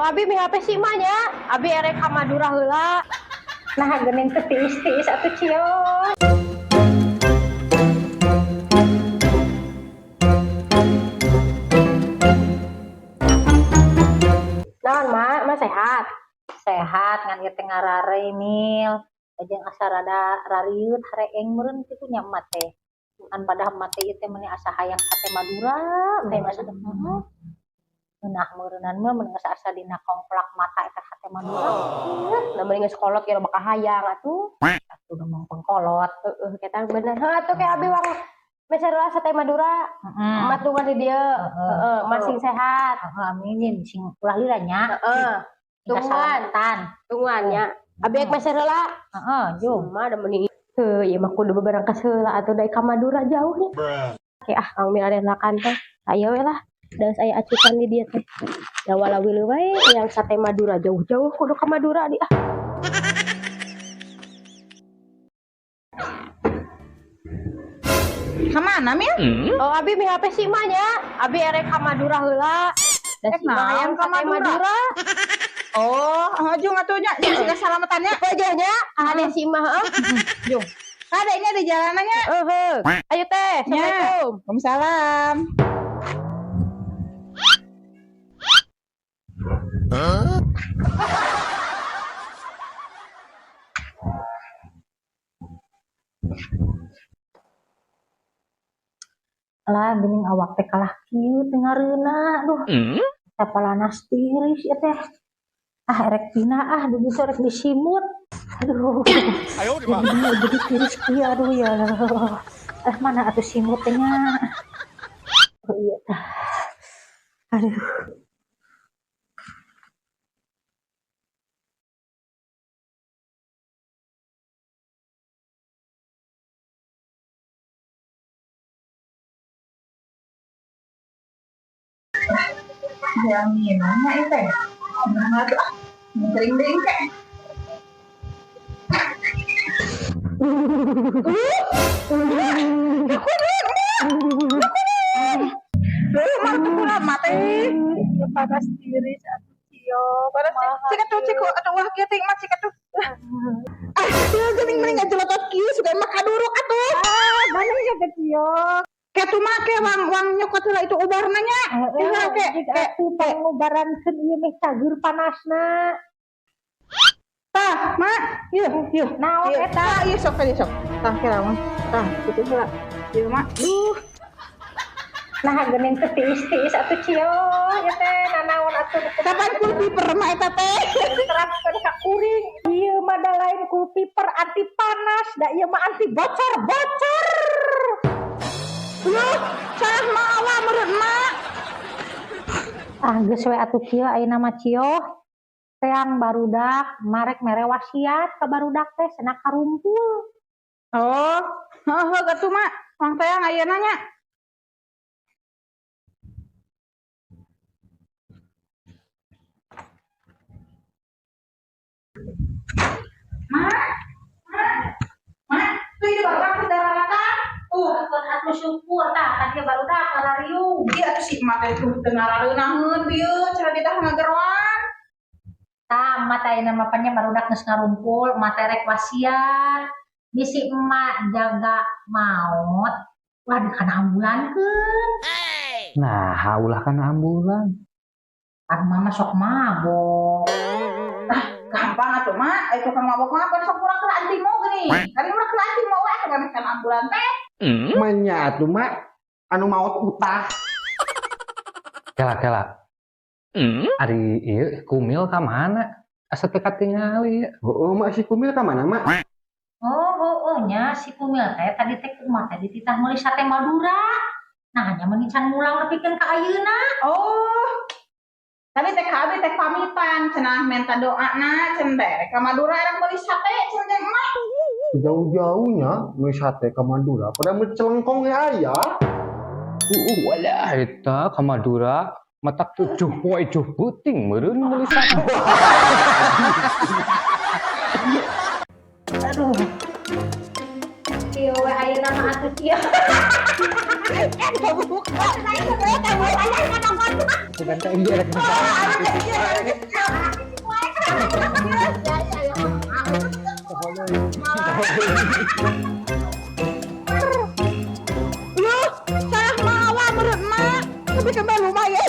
Abi mi HP si mah nya. Abi erek ka Madura heula. Nah, geuning teu tiis-tiis atuh, Cio. Naon, Mak? Mak sehat? Sehat, ngan ieu teh ngararei, Mil. Jeung asa rada rariut hareeng meureun kitu nya emak teh. Kan padahal emak teh ieu teh meuni asa hayang sate Madura, Sate meuni asa heeh. Ngeunah meureunan mah mun geus asa dina kongplak mata eta sate Madura. Nah, mending geus kolot ge loba kahayang atuh. Atuh udah pengkolot. Heeh, kita bener. Heuh atuh ke abi wang meser heula sate Madura. Heeh. Emak tungguan di dieu. Heeh, masing sehat. Heeh, amin, sing ulah lila nya. Heeh. Tungguan, Tungguan. Tungguan nya. Abi ek meser heula. Heeh, jung. Cuma ada mending. Heuh, ieu mah kudu beberangkas heula atuh dari ka Madura jauh nih. Oke ah, Kang Mil arenakan teh. Ayo we lah. Dan saya acukan di dia teh. Ya walawilu wae yang sate Madura jauh-jauh kudu ka Madura di ah. Kemana, Mil? Oh, abi mi HP si mah nya. Abi erek ka Madura heula. Da Eh, si mah hayang naon ka sate Madura? Madura. Oh, jung atuh nya, jeung siga salamatannya. Heuh nya, ane si mah heuh. Jung. Kadenya di jalanannya. Heuh. Ayo teh, Nya. Assalamualaikum. Waalaikumsalam. Lah geuning awak teh kalah kieu teu ngareuna, aduh. Sapalanas tiris ieu teh. Ah, erek pindah ah, di ditu rek disimut. Aduh. Jadi tiris kieu, aduh ya Allah. Eh, mana atuh simut teh nya? Oh iya tah. Aduh. Yang minumnya itu teh. Nah, atuh ah. Sering deui engke. Duh, mah tuh kurang mate. Panas tiris atuh, Cio. Panas cik atuh cik atuh wah kieu teh mah cik atuh. Ah, ieu geuning mending ngajelotot kieu suka mah kaduruk atuh. Ah, mana ya teh, Cio? Ke tuh mah ke wang wang nyokot heula itu ubarna nya. Heeh, ke ke ke atuh pangubarankeun ieu meh cager panasna. Tah, Mak, yeuh, yeuh. Naon Ieu, eta? tah, ieu sok tadi sok. Tah kira mah. Tah, kitu heula. Ieu mak. Duh. Nah, geuning teu tiis-tiis atuh, Cio. Ieu teh nanaon atuh nu Kapan cool piper mah eta teh? diterapkeun ka kuring. Ieu mah da lain cool piper anti panas, da ieu mah anti bocor-bocor. Duh, salah mawa meureun mak. Ah, geus we atuh kieu ayeuna mah, Cio. Teang barudak marek mere wasiat ka barudak teh cenah karumpul. Oh, heuh atuh mak. Mang teang ayeuna nya. Mak, mak, mak, tuh ini baru aku darah. Atuh syukur tah kan ieu barudak ngarariung. Iya atuh si emak teh tuh teu ngarareunaheun bieu cara ditah ngageroan. Tah, emak teh ayeuna mah nya barudak geus ngarumpul, emak teh rek wasiat. Bisi emak jaga maot, ulah dikana ambulankeun. Nah, ulah kana ambulan. Kan mama sok mabok. Gampang atuh mak, ai tukang mabok mah kan sok murah kena antimo geuning. Kali murah kena antimo we atuh kan ambulan teh. Manya atuh mak anu maot utah. Kela kela. Ari ieu Kumil ka mana? Asa teu katingali. Oh, mak si Kumil ka mana mak? Oh, oh, oh nya si Kumil teh tadi teh kumaha teh dititah meuli sate Madura. Nah, nya meuni can mulang nepikeun ka ayeuna. Oh. Tadi teh ka abi teh pamitan cenah menta doana cenah teh rek ka Madura rek meuli sate cenah jeung emak. Jauh-jauhnya meuli sate ka Madura pada meuli celengkong ya aya. Walah eta ka Madura matak 7 poe 7 peuting meureun meuli sate. Aduh. Kieu we ayeuna mah atuh kieu. Buka. Bukan teh ieu rek. Loh, salah mawa menurut emak. Tapi kembali lumayan.